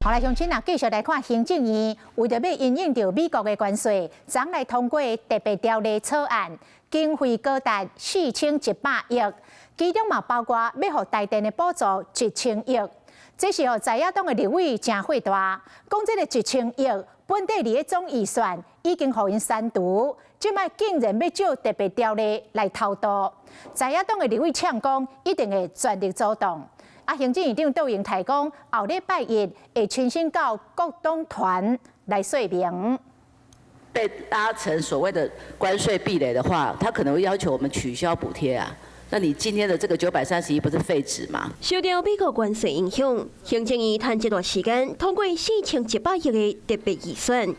好來，鄉親啊，繼續來看行政院為著欲因應著美國的關稅，昨來通過特別條例草案，經費高達4100億，其中嘛包括欲予台電的補助1000億。這是予在野黨的立委誠火大，講這个一千億本底佇咧總預算已經予𪜶刪除，這擺竟然欲借特別條例來偷渡。在野黨的立委嗆講，一定會全力阻擋。啊，行政院長卓榮泰講，後禮拜一會親身到各黨團來說明。被拉成所謂的關稅壁壘的話，他可能會要求我們取消補貼啊。那你今天的這個930億不是廢紙嗎？受著美國關稅影響，行政院趁這段時間通過4100億的特別預算，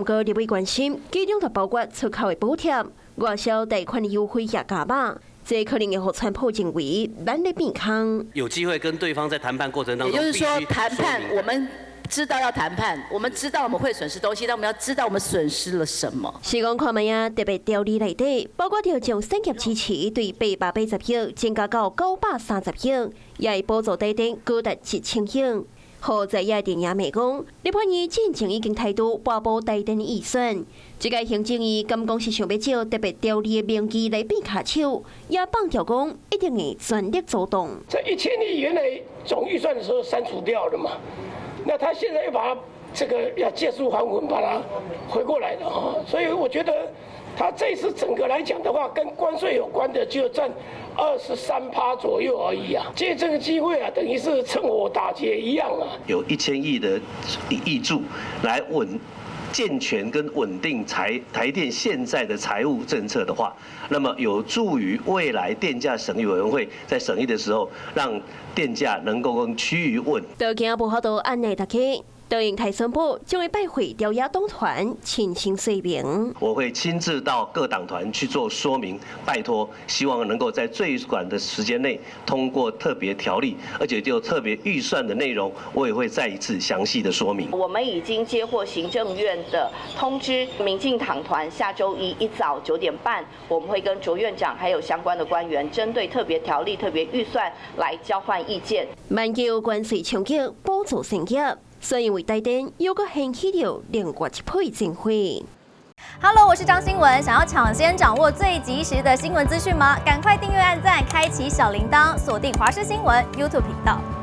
毋過立委關心，其中就包括出口的補貼、外銷貸款的優惠也加碼。這可能會予川普認為咱咧變空。有機會跟對方在談判過程當中，也就是說談判，我們知道要談判，我們知道我們會損失東西，但我們要知道我們損失了什麼。是講看覓啊，特別條例內底，包括著將產業支持對880億增加到930億，也會補助台電高達1000億。予在野陣營罵講，立法院進前已經態度撥補台電的預算，這屆行政院敢講是想欲借特別條例的名義來變跤手，也放調講一定會全力阻擋。這1000億原來總預算的時候刪除掉了嘛，那他現在又把它這個要借屍還魂，把它回過來了哈，所以我覺得他這次整個來講的話，跟關稅有關的就佔23趴左右而已啊。借這個機會啊，等於是趁火打劫一樣啊。有1000億的挹注來穩健全跟穩定台電現在的財務政策的話，那麼有助於未來電價審議委員會在審議的時候，讓電價能夠更趨於穩。都驚無法度按捺大家，卓榮泰宣布將會拜會朝野黨團親身說明。我會親自到各黨團去做說明，拜託，希望能夠在最短的時間內通過特別條例，而且就特別預算的內容，我也會再一次詳細的說明。我們已經接獲行政院的通知，民進黨團下週一一早9點半，我們會跟卓院長還有相關的官員，針對特別條例、特別預算來交換意見。萬有關稅衝擊，補助產業。所以為台電又閣掀起著另外一批戰火。 Hello，我是張新聞，想要搶先掌握最及時的新聞資訊嗎？趕快訂閱、按讚、開啟小鈴鐺，鎖定華視新聞 YouTube 頻道。